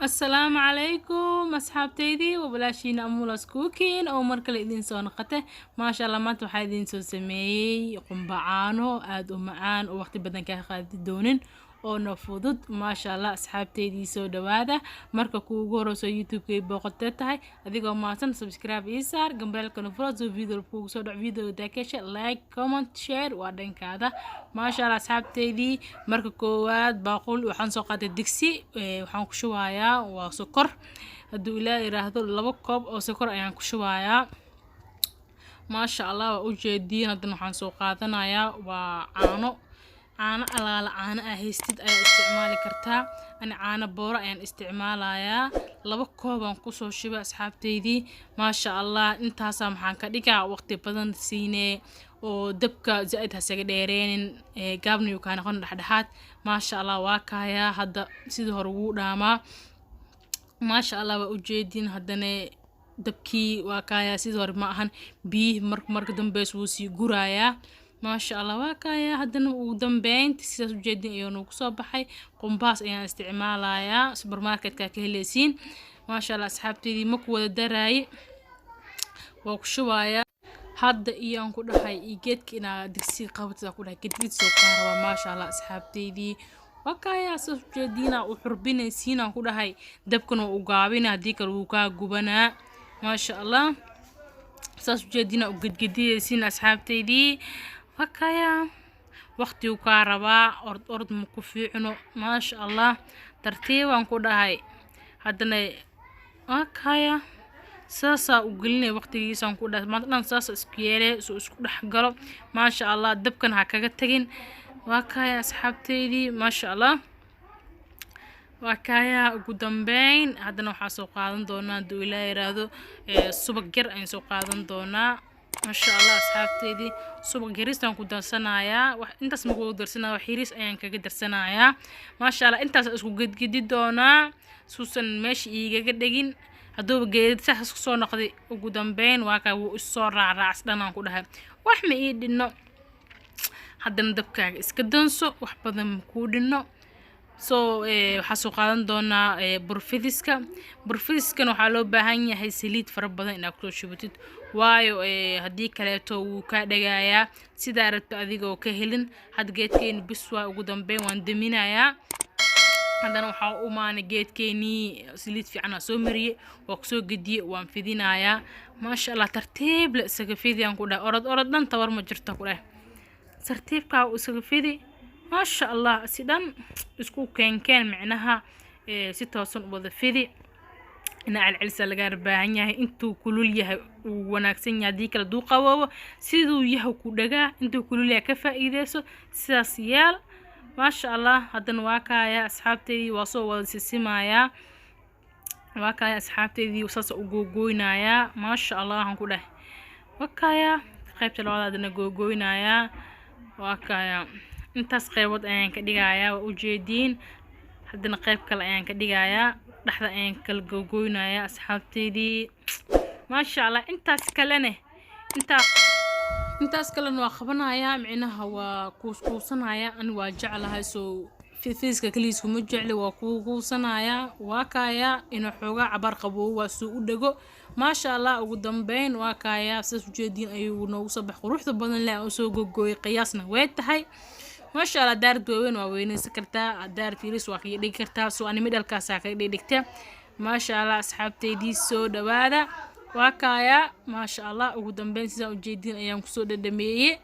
Asalaamu calaykum asxaabteydii, waa walaashiina Amulas Cooking oo mar kale idiin soo noqotay. Maasha Allah, maanta waxaa idiin soo sameeyey qumba caano aada u macaan oo waqti badan kaa qaadi doonin oona fudud. Maasha Allah, asxaabteydii, soo dhawaada. Marka kuugu horeyso YouTube-kay booqatee tahay, adigoo mahadsan, subscribe ii saar, gambaleelkana furo soo video kuugu soo dhaco. Video daakesha, like, comment, share waa dhankaada. Maasha Allah, asxaabteydii, marka koowaad baaqul waxaan soo qaatay digsi. Waxaan ku shubayaa waa sokor. Hadduu Ilaah yiraahdo, 2 koob oo sokor ayaan ku shubayaa. Maasha Allah, waa ujeediin. Haddana waxaan soo qaadanayaa waa caano. Caano alaala caano aa haystid ayaa isticmaali kartaa. Ani caano booro ayaan isticmaalayaa. 2 koobaan kusoo shubay, asxaabteydii. Maasha Allah, intaasaa maxaan ka dhigaa waqti badan siinee oo dabka zaaid hasaga dheereenin, gaabniyu kaa noqon, dhexdhexaad. Maasha Allah, waa kaayaa, hadda sidii hore wuu dhaamaa. Maasha Allah, waa ujeedin. Haddana dabkii waa kaayaa, sidii hore ma ahan. Biyihii marka dambeys wuu sii guraayaa. Maasha Allah, waa kaayaa. Haddana ugu dambeynta sidaas ujeedin ayuu nagu soo baxay. Qumbahaas ayaan isticmaalayaa, supermarketka ka heleysiin. Maasha Allah, asxaabteydii, ma ku wada daraaye, waa ku shubayaa hadda. Iyo aan ku dhahay iyo geedka inaa digsiga qabatid ku dhahay, gedged soo kaa rabaa. Maasha Allah, asxaabteydii, waa kaayaa, sidaas ujeediina u xurbinaysiin aan ku dhahay. Dabkana u gaabina, haddii kale wuu kaa gubanaa. Maasha Allah, saas ujeediina u gedgediyeysiin, asxaabteydii. Waa kaayaa, waqtigu kaa rabaa, ord ord ma ku fiicno. Maasha Allah, tartiibaan ku dhahay. Haddana waa kaya, saasaa u gelinaya waqtigiisaan ku dhahay. Maanta dhan saasa isku yeelee suu isku dhex galo. Maasha Allah, dabkan ha kaga tagin. Waa kaya, asxaabteydii. Maasha Allah, waa kaya. Ugu dambeyn haddana waxaa soo qaadan doonaa, hadduu Ilaah yiraahdo, subag yar ayaan soo qaadan doonaa. Maasha Allah, asxaabteydii, subag yaristaan ku darsanayaa. Wax intaas maku darsanaya, wax yaris ayaan kaga darsanayaa. Maasha Allah, intaas isku gedgedi doonaa suusan meesha iigaga dhegin. Hadduuba geedid saas kusoo noqday, ugu dambeyn waa kaa, wuu isoo raacraacs dhanaan ku dhahay. Wax ma ii dhinno. Haddana dabkaaga iska danso, wax badan ma kuu dhinno. So waxaa soo qaadan doonaa burfidiska. Burfidiskan waxaa loo baahan yahay saliid fara badan inaad kusoo shubatid, waayo haddii kaleeto wuu kaa dhagayaa sidaa rabto adigoo ka helin. Had geedkeeni bis waa, ugu dambeyn waan daminayaa. Haddana waxaa u imaanay geedkeenii, saliid fiican aa soo mariyey, waa kusoo gediyey, waan fidinayaa. Maasha Allah, tartiib le isaga fidi aan ku dhahay. Orod orod dhan tabar ma jirto ku dhahay, tartiibkaa isaga fidi. Maasha Allah, si dhan isku keenkeen, micnaha si toosan u wada fidi. Inaa celcelisa lagaa baahan yahay. Intuu kulul yahay uu wanaagsan yahay, haddii kale duu qaboobo siduu yahay ku dhagaa. Intuu kulul yahay ka faa'iideyso, sidaas yeel. Maasha Allah, haddana waa kaaya, asxaabteydii, waa soo wada sisimayaa. Waa kaaya, asxaabteydii, saas u googooynayaa. Maasha Allah, waxaan ku dhahay, waa kaaya, qaybta labaad haddana googooynayaa. Waa kaaya, intaas qaybood ayaan ka dhigayaa, waa ujeediin. Haddana qayb kale ayaan ka dhigayaa, dhexda ayaan kala googooynayaa, asxaabteydii. Maasha Allah, intaas kalene, intaas kalena waa qabanayaa, micnaha waa kuuskuusanaya. Ani waa jeclahay, soo fiiska kaligiis kuma jecli, waa kuukuusanayaa. Waa kaaya, inuu xoogaa cabaar qaboobo waa suu u dhego. Maasha Allah, ugu dambeyn waa kaaya, sidaas ujeediin ayuu noogu soo bax quruxda badan leh aan usoo gogooyay. Qiyaasna way tahay. Maasha Allah, daarad waaweyn waa weyneysan kartaa, daarad yaris waa kaga dhigi kartaa. Soo ani midhalkaasaa kaga dhigdhigta. Maasha Allah, asxaabteydii, soo dhawaada. Waa kaaya, maasha Allah, ugu dambeyn sidaan ujeediin ayaan kusoo dhadhameeyey.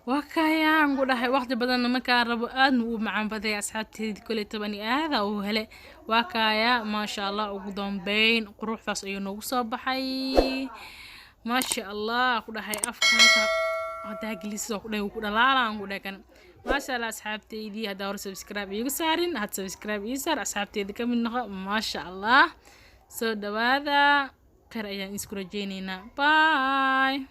Waa kaaya, aan ku dhahay, waqti badanna markaa rabo, aadna uu macaan baday, asxaabteydii. Kole tobani aada uu hele. Waa kaaya, maasha Allah, ugu dambeyn quruxdaas ayuu noogu soo baxay. Maasha Allah, ku dhahay, afkaaga haddaa gelisid ku dhahay, wuu ku dhalaala aan ku dhahay kan. Maasha Allah, asxaabteydii, haddaa hore subscribe iiga saarin, had subscribe ii saar, asxaabteyda ka mid noqo. Maasha Allah, soo dhawaada, khayr ayaan isku rajaynaynaa. Bye.